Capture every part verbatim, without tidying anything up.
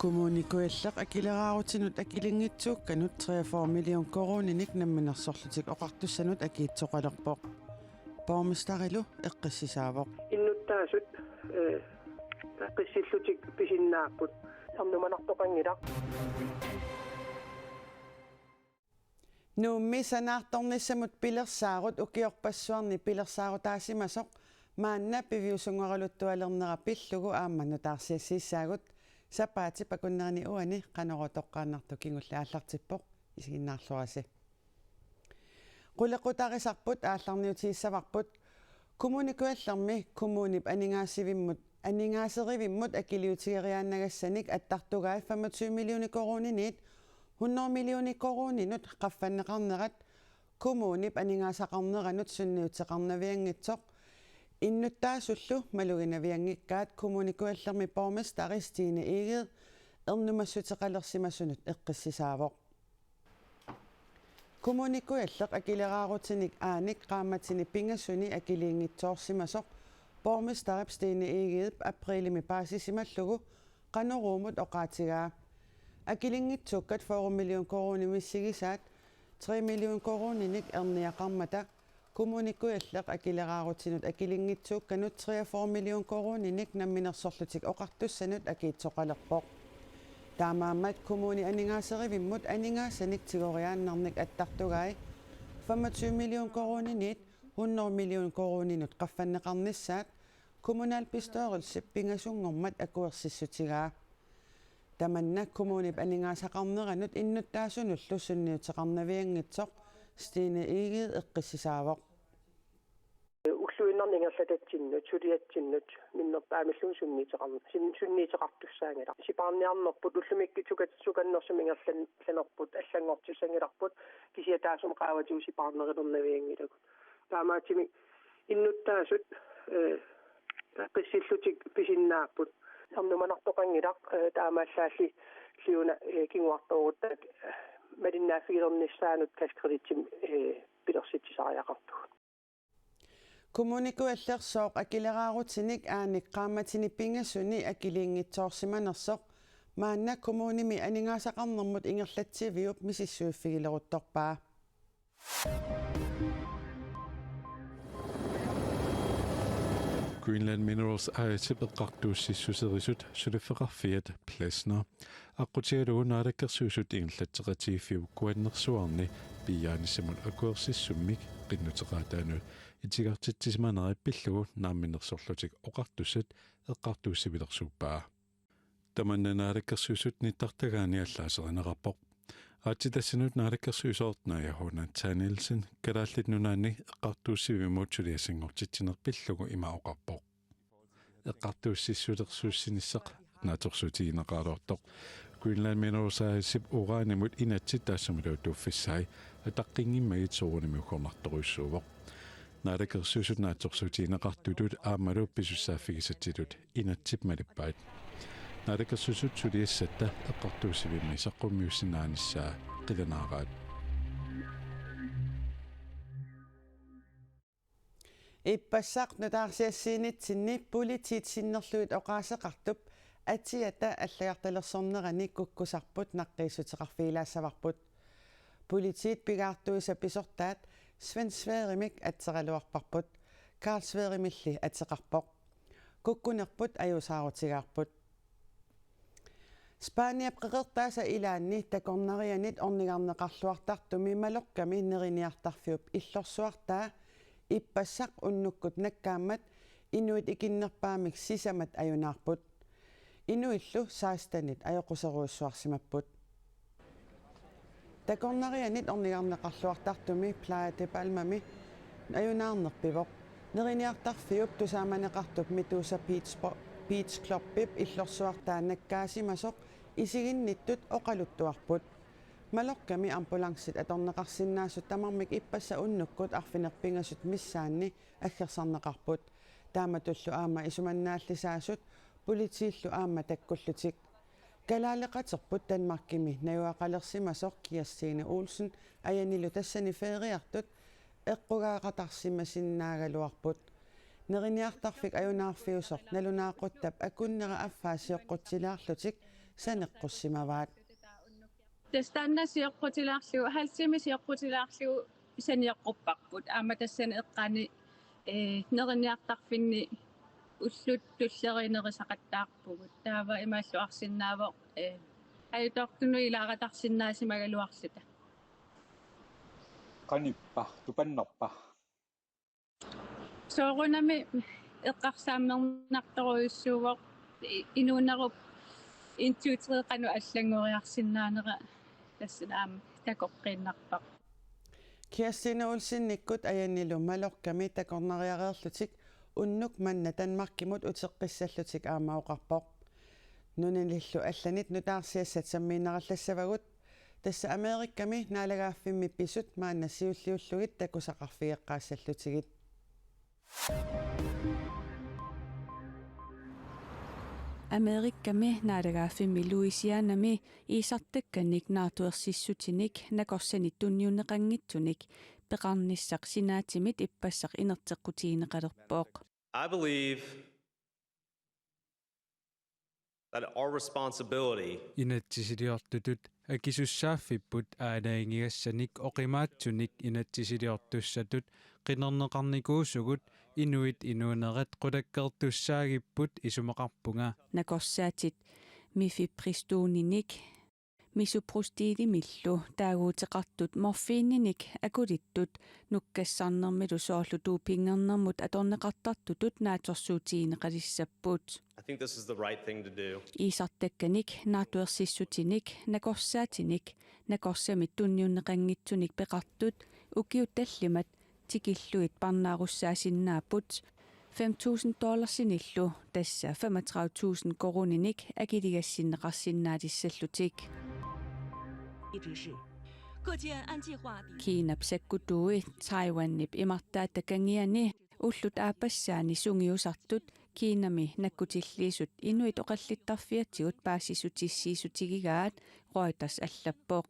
Kommune Kujalleq akileraarutinut akilinngitsuukkanut treogfyrre million koruuninik Namminersorlutik Oqartussanut akiitsoqalerpoq. Borgmesterilu eqqissisaavoq. Innuttaasut, eh, eqqissillutik pisinnaapput. Ernumanartoqanngilaq. Nuummi sanaartornissamut pilersaarut ukiorpassuarni pilersaarutaasimasoq maanna piviusunngoraluttualernera pillugu aamma nutaarsiassiissaagut. Sapaatip akunnerini uani Qanorooq toqqaannartoq kingulleq aallartippoq, isiginnaarluarisi. Qulequtarisarput aallarniutigissavarput. Kommune Kujallermi kommunip aningaasivimmut, aningaaserivimmut akiliutigeriaannagassanik attartugai femogtyve millioner koruuniniit hundrede millioner koruuninut qaffanneqarnerat kommunip aningaasaqarneranut sunniuteqarnavianngitsoq innuttaasullu maluginavianngikkaat Kommune Kujallermi borgmesteri Stine Egede ernumassuteqalersimasunut eqqissisaavoq. Kommune Kujalleq akileraarutinik aanik qaammatini pingasuni akiliinngitsoorsimasoq borgmesterip Stine Egedep aprilimi paasisimallugu Qanoruumut oqaatigaa. Akilinngitsuukkat fyrre million koruunit misigisaat tre million koruuninik erniaqarmata Kommune Kujalleq akileraarutinut akilinngitsuukkanut treogfyrre million koruuninik Namminersorlutik Oqartussanut akiitsoqalerpoq. Taamaammat kommuni aningaaserivimmut aningaasanik tigoriaannarnik attartugai femogtyve million koruuniniit hundrede million koruuninut qaffanneqarnissaat kommunalbestyrelsip pingasunngormat akuersissutigaa. Tamanna kommunip aningaasaqarneranut innuttaasunullu sunniuteqarnavianngitsoq Stine Egede eqqissisaavoq. Ulluinnarni ingerlatatsinnut, suliatsinnut, minnerpaamilluunniit sunniuteqarn-, sun-, sunniuteqartussaanngilaq. Sipaarniarnerput, ullumikkut sukat-, sukannersumik ingerlan-, -lanerput, allanngortissanngilarput, kisianni taassuma qaavatigut sipaarnerulernavianngilagut. Taamaattumik innuttaasut, eh, eqqissillutik pisinnaapput. Ernumanartoqanngilaq, eh, taamaallaalli liuna, eh, kinguartooruttaaq, eh, malinnaaffigilernissaanut kassekreditsimik, eh, pilersitsisariaqartugut. Kommune Kujalleq sooq akileraarutinik aanik qaammatini pingasuni akiliinngitsoorsimanersoq maanna kommunimi aningaasaqarnermut ingerlatsiviup misissuiffigileruttorpaa. Greenland Minerals A/S-ip eqqartuussissuserisut suliffeqarfiat Plesner aqqutigalugu Naalakkersuisut ingerlatseqatigiiffiup kuannersuarni piiaanissamut akuersissummik qinnuteqaataanut itigartitsisimaneri pillugu Namminersorlutik Oqartussat eqqartuussivilersuuppaa. Tamanna Naalakkersuisut nittartagaani allaaserineqarpoq. Aatsitassanut naalakkersuisoq Naja H. Nathanielsen Kalaallit Nunaanni eqqartuussivimmut suliassanngortitsineq pillugu ima oqarpoq: Eqqartuussissulersuussinissaq naatsorsuutigineqaraluartoq. Greenland Minerals A/S-ip uranimut inatsit taassumalu tuuffissai ataqqinngimmat soorunami uggornartorujussuuvoq. Naalakkersuisut naatsorsuutigineqartutut aammalu pisussaaffigisatsitut inatsip malippaat. Naalakkersuisut suliassatta eqqartuussivimmi saqqummiussinnaanissaa qilanaaraat. Ippassaq nutaarsiassiinitsinni politiit sinnerlugit oqaaseqartup atiata allagartalersornerani kukkusarput naqqiissuteqarfigilaassavarput. Politiit pigaartuisa pisortaat Svend Sværimik atseraluarparput. Karl Sværimilli ateqarpoq. Kukkunerput ajuusaarutigaarput. Spaniap qeqertaasa ilaanni takornarianit ornigarneqarluartartumi Mallorcami neriniartarfiup illorsuartaa ippassaq unnukkut nakkaammat inuit ikinnerpaamik sisamat ajunaarput. Inuillu sekstenit ajoquserujussuarsimapput. Takornarianit ornigarneqarluartartumi Playa de Palmami ajunaarneq pivoq. Neriniartarfiup tusaamaneqartup Medusa Beach Bo-, Beach Clubip illorsuartaa nakkaasimasoq isiginnittut oqaluttuarput. Mallorcami ambulancit atorneqarsinnaasut tamarmik ippassaq unnukkut arfineq-pingasut missaanni aggersarneqarput. Taamatullu aamma isumannaallisaasut politiillu aamma takkullutik. Kalaaleqaterput Danmarkimi najugaqalersimasoq Kirstine Olsen ajanilu tassani feriartut eqqugaaqatarsimasinnaagaluarput. Neriniartarfik ajunaarfiusoq nalunaaquttap akunnera affaa sioqqutsilaarlutik saneqqussimavaat. Tassa taanna sioqqutilaarlugu, halvtimi sioqqutilaarlugu saneqqupparput. Aamma tassani eqqaani, eh, neriniartarfinni ullut tulleriit nerisaqattaarpugut. Taava imaalluarsinnaavoq, eh, ajutoortunut ilaaratarsinnaasimagaluarluta. Qanippa, tupannerpa? Soorunami eqqarsaammernartorujussuuvoq, i-, inuunerup intuutereeqanut allanngoriarsinnaanera tassani aamma takoqqiinnarpara. Kirstine Olsenikkut ajannilu Mallorcami takornariareerlutik unnuk manna Danmarkimut uteqqissallutik aamma oqarpoq. Nunanillu allanit nutaarsiassat sammiinnarallassavagut. Tassa Amerikami naalagaaffimmi pisut maanna siulliullugit takusaqarfigeqqaassallutigit. Amerikami naalagaaffimmi Louisianami iisartakkanik naartuersissutinik nakorsanik tunniunneqanngitsunik peqarnissaq senaatimit ippassaq inerteqqutigineqalerpoq. I believe that our responsibility Inatsisiliortutut akisussaaffipput aalajangigassanik oqimaatsunik inatsisiliortussatut qinerneqarnikuusugut inuit inuunerat qulakkeertussaagipput isumaqarpunga. Nakorsaatit mifepristoninik misoprostolimilu taaguuteqartut morfiininik akulittut nukkassarnermilu soorlu dopingernermut atorneqartartutut naatsorsuutigineqalissapput. I think this is the right thing to do. Iisartakkanik naartuersissutinik nakorsaatinik nakorsamik tunniunneqanngitsunik peqartut ukiut tallimat tikillugit parnaarussaassinnaapput fem tusind dollarsinillu, tassa femogtredive tusind koruuninik akiligassinneqarsinnaalissallutik. Kiinap sakkutuui Taiwanip imartaata kangiani ullut aappassaani sungiusartut Kiinami nakkutilliisut inuit oqallittarfiatigut paasissutissiissutigigaat, Reuters allappoq.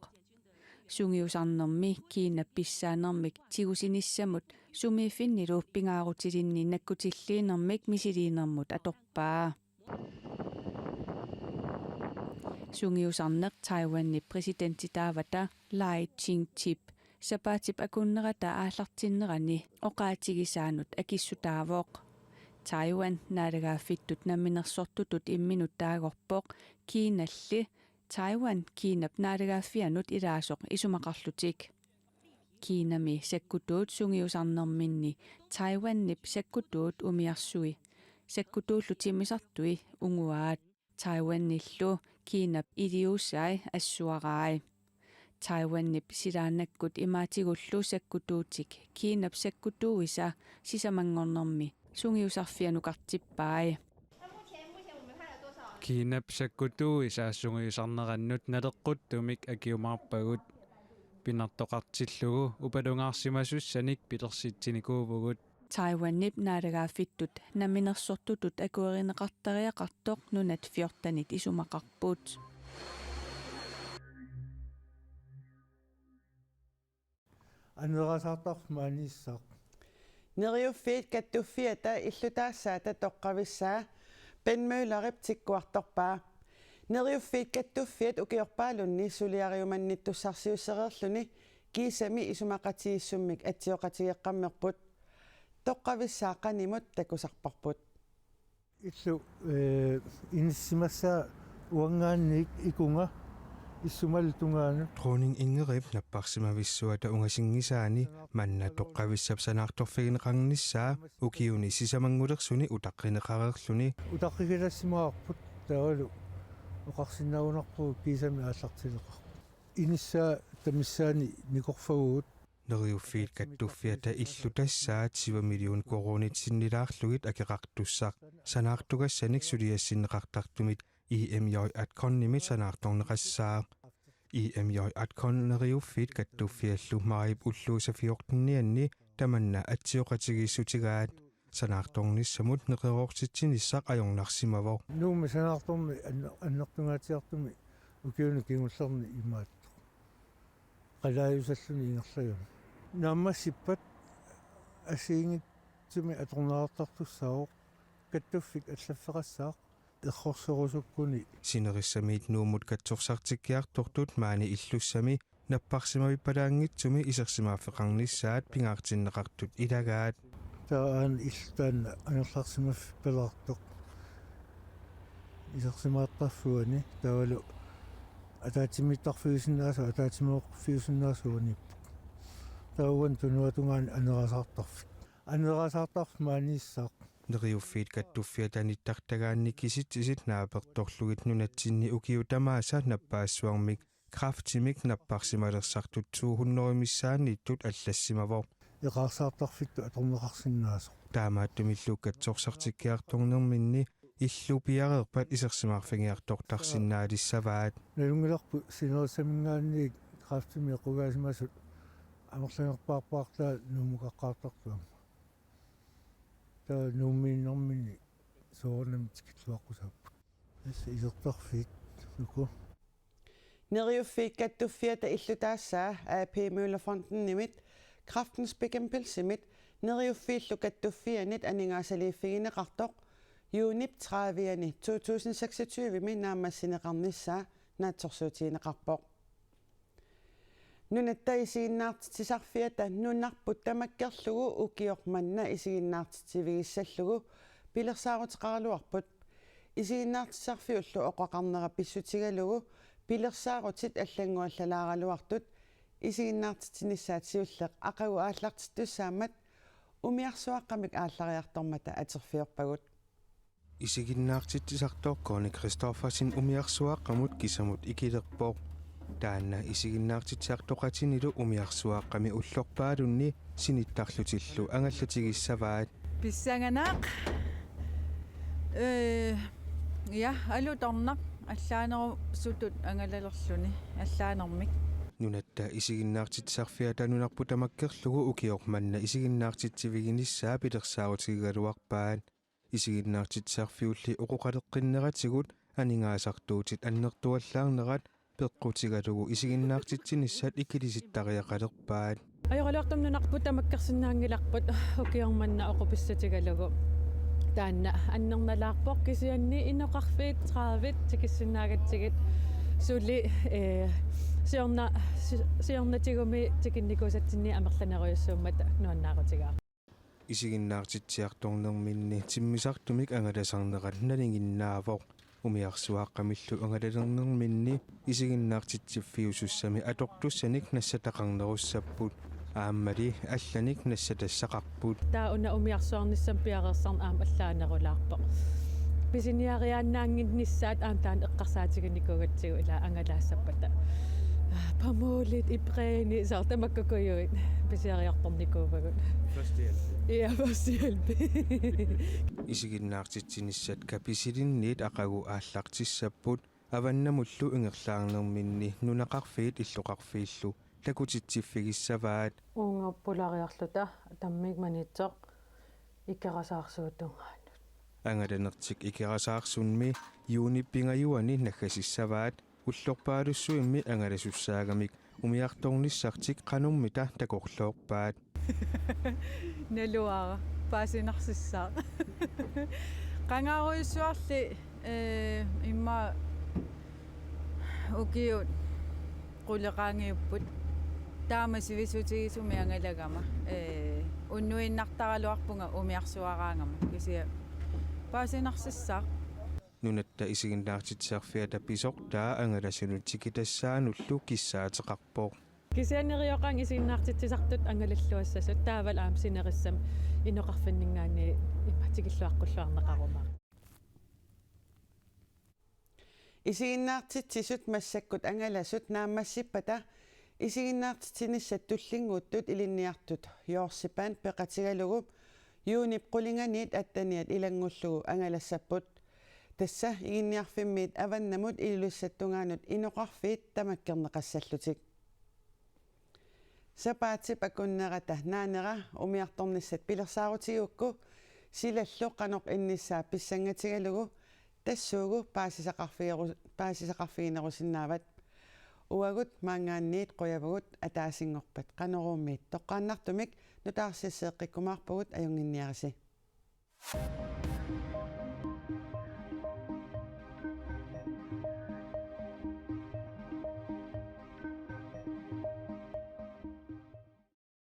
Sungiusarnermi Kiinap pissaanermik tigusinissamut sumiiffinnilu pingaarutilinnik nakkutilliinermik misiliinermut atorpaa. Sungiusarneq Taiwanip præsidentitaavata Lai Ching-tep sapaatip akunnerata aallartinnerani oqaatigisaanut akissutaavoq. Taiwan naalagaaffittut namminersortutut imminut taagorpoq Kiinalli Taiwan Kiinap naalagaaffianut ilaasoq isumaqarlutik. Kiinami sakkutuut sungiusarnerminni Taiwanip sakkutuut umiarsui, sakkutuullu timmisartui unguaat. Taiwanillu Kiinap iliuusai assuarai. Taiwanip silaannakkut imaatigullu sakkutuutik Kiinap sakkutuuisa sisamanngornermi sungiusarfianukartippai. Kiinap sakkutuuisa sungiusarnerannut naleqquttumik akiumaarpagut. Pinartoqartillugu upalungaarsimasussanik pilersitsinikuuvugut. Taiwanip naalagaaffittut namminersortutut akuerineqartariaqartoq nunat fjortenit isumaqarput. Anerasaartarfik maaniissaaq. Neriuffiit Kattuffiata illutaassaata toqqavissaa Ben Møllerip tikkuartorpaa. Neriuffiit Kattuffiat ukiorpaalunni suliariumannittussarsiussereerluni kiisami isumaqatigiissummik atsioqatigeeqqammerput. Toqqavissaa qanimut takusarparput. Illu, eh, inissimassaa uanngaanniit ikunga issumalu tungaanut. Dronning Ingridip napparsimavissuata ungasinngisaani manna toqqavissap sanaartorfigineqarnissaa ukiuni sisamanngulersuni utaqqineqareerluni. Utaqqigilassimavarput taavalu oqarsinnaagunarpugut kiisami aallartileqarpoq. Inissaa tamissaani nikorfavugut. Neriuffiit Kattuffiata illutassaat syv million koruunit sinnilaarlugit akeqartussaq sanaartugassanik suliassinneqartartumit I M J Atcon-imit sanaartorneqassaaq. I M J Atcon Neriuffiit Kattuffiallu maajip ulluisa fjortenianni tamanna atsioqatigiissutigaat. Sanaartornissamut neqeroortitsinissaq ajornarsimavoq. Nuummi sanaartormi anner-, annertungaatsiartumi ukiuni kingullerni imaattoq. Qalaajusalluni ingerlagami. Naammassippat assigiinngitsumik atorneqartartussaavoq, kattuffik allaffeqassaaq, errorserusukkuni. Sinerissamiit Nuummut katsorsartikkiartortut maani illussami napparsimavippalaanngitsumi isersimaaffeqarnissaat pingaartinneqartut ilagaat. Taava aana illup taanna angerlarsimaffippalaartoq isersimaartarfiup uani taavalu ataatsimiittarfiusinnaasoq ataatsimoorfiusinnaasoq uaniippoq. Taava uani tunuatungaani anerasaartarfik. Anerasaartarfik maaniissaaq. Neriuffiit Kattuffiata nittartagaanni kisitsisit naapertorlugit nunatsinni ukiut tamaasa nappaassuarmik kræftimik napparsimalersartut to hundrede missaanniittut allassimavoq. Eqaarsaartarfittut atorneqarsinnaasoq. Taamaattumillu katsorsartikkiartornerminni illu piareerpat isersimaarfigiartortarsinnaalissavaat. Nalunngilarput sinerissaminngaanniit kræftimik eqqugaasimasut amerlanerpaarpaartaa Nuummukaqqaartartuarmata. Taava Nuummiinnerminni soorunami tikilluaqqusaapput. Tassa isertarfiit uku. Neriuffiit Kattuffiata illutaassaa A P Møller Fondenimit, Kræftens Bekæmpelsemit, Neriuffiillu Kattuffiannit aningaasaliiffigineqartoq, juunip tredivianni to tusind seksogtyvemi naammassineqarnissaa naatsorsuutigineqarpoq. Nunatta Isiginnaartitsisarfiata nunarput tamakkerlugu ukioq manna isiginnaartitsivigissallugu pilersaaruteqaraluarput. Isiginnaartitsisarfiullu oqaqarnera pissutigalugu pilersaarutit allannguallalaaraluartut isiginnaartitsinissaat siulleq aqagu aallartittussaammat umiarsuaqqamik aallariartormata atorfiorpagut. Isiginnaartitsisartoq Connie Christoffersen umiarsuaqqamut kisamut ikilerpoq. Taanna isiginnaartitsisartoqatinilu umiarsuaqqami ullorpaalunni sinittarlutillu angallatigissavaat. Pissanganaq. Ee, ja, alutornaq allaanerusutut angalalerluni allaanermik. Nunatta Isiginnaartitsisarfiata nunarput tamakkerlugu ukioq manna isiginnaartitsiviginissaa pilersaarutigigaluarpaat. Isiginnaartitsisarfiulli oqoqaleqqinneratigut aningaasartuutit annertuallaarnerat peqqutigalugu isiginnaartitsinissat ikilisittariaqalerpaat. Ajoraluartumik nunarput tamakkersinnaanngilarput ukioq manna oqupissutigalugu. Taanna annernalaarpoq kisianni inoqarfiit tredive tikissinnaagatsigit suli, ee, siorna-, si-, siornatigumi tikinnikuusatsinni amerlanerujussuummat nuannaarutigaara. Isiginnaartitsiartornerminni timmisartumik angalasarnerat nalinginnaavoq. Umiarsuaqqamillu angalalernerminni isiginnaartitsiffiusussami atortussanik nassataqarnerussapput. Aammali allanik nassatassaqarput. Taava una umiarsuarnissamut piareersarneq aamma allaanerulaarpoq. Pisiniariaannaannginnissaat aamma taanna eqqarsaatiginikuugatsigu ila angalaassappata. Pamoolit, Ipreeni, soorlu tamakkukujuit pisiariartornikuuvagut. Førstehjælp. Ja, førstehjælp. Isiginnaartitsinissat kapisilinniit aqagu aallartissapput avannamullu ingerlaarnerminni nunaqarfiit illoqarfiillu takutitsiffigissavaat. Uunga pulariarluta tammik Maniitsoq Ikerasaarsuup tungaanut. Angalanertik Ikerasaarsuummi juunip pingajuani naggasissavaat, ullorpaalussuimmi angalasussaagamik umiartornissartik qanormita takorloorpaat. Naluara paasinarsissaaq. Qangarujussuarli, ee, immaqa ukiut qulit qaangiupput. Taama sivisutigisumik angalagama. Ee, unnuinnartaraluarpunga umiarsuaraangama. Kisianni paasinarsissaaq. Nunatta Isiginnaartitsisarfiata pisortaa angalasunut tikitassaanullu kissaateqarpoq. Kisianni neriuqaanga isiginnaartitsisartut angalalluassasut taavalu aamma sinerissami inoqarfinninngaanniit ima tikilluaqqulluarneqarumaarpoq. Isiginnaartitsisut massakkut angalasut naammassippata isiginnaartitsinissat tullinnguuttut ilinniartut Joorsipaat peqatigalugu juunip qulinganiit atteniat ilanngullugu angalassapput. Tassa Iginniarfimmiit avannamut Ilulissat tungaanut inoqarfiit tamakkerneqassallutik. Sapaatip akunnerata naanera umiartornissat pilersaarutigigukku silallu qanoq innissaa pissangatigalugu tassuugu paasisaqarfigeru-, paasisaqarfiginerusinnaavat. Uagut maanngaanniit qujavagut, ataasinngorpat Qanoruummiit toqqaannartumik nutaarsiasseeqqikkumaarpugut, ajunnginniarisi.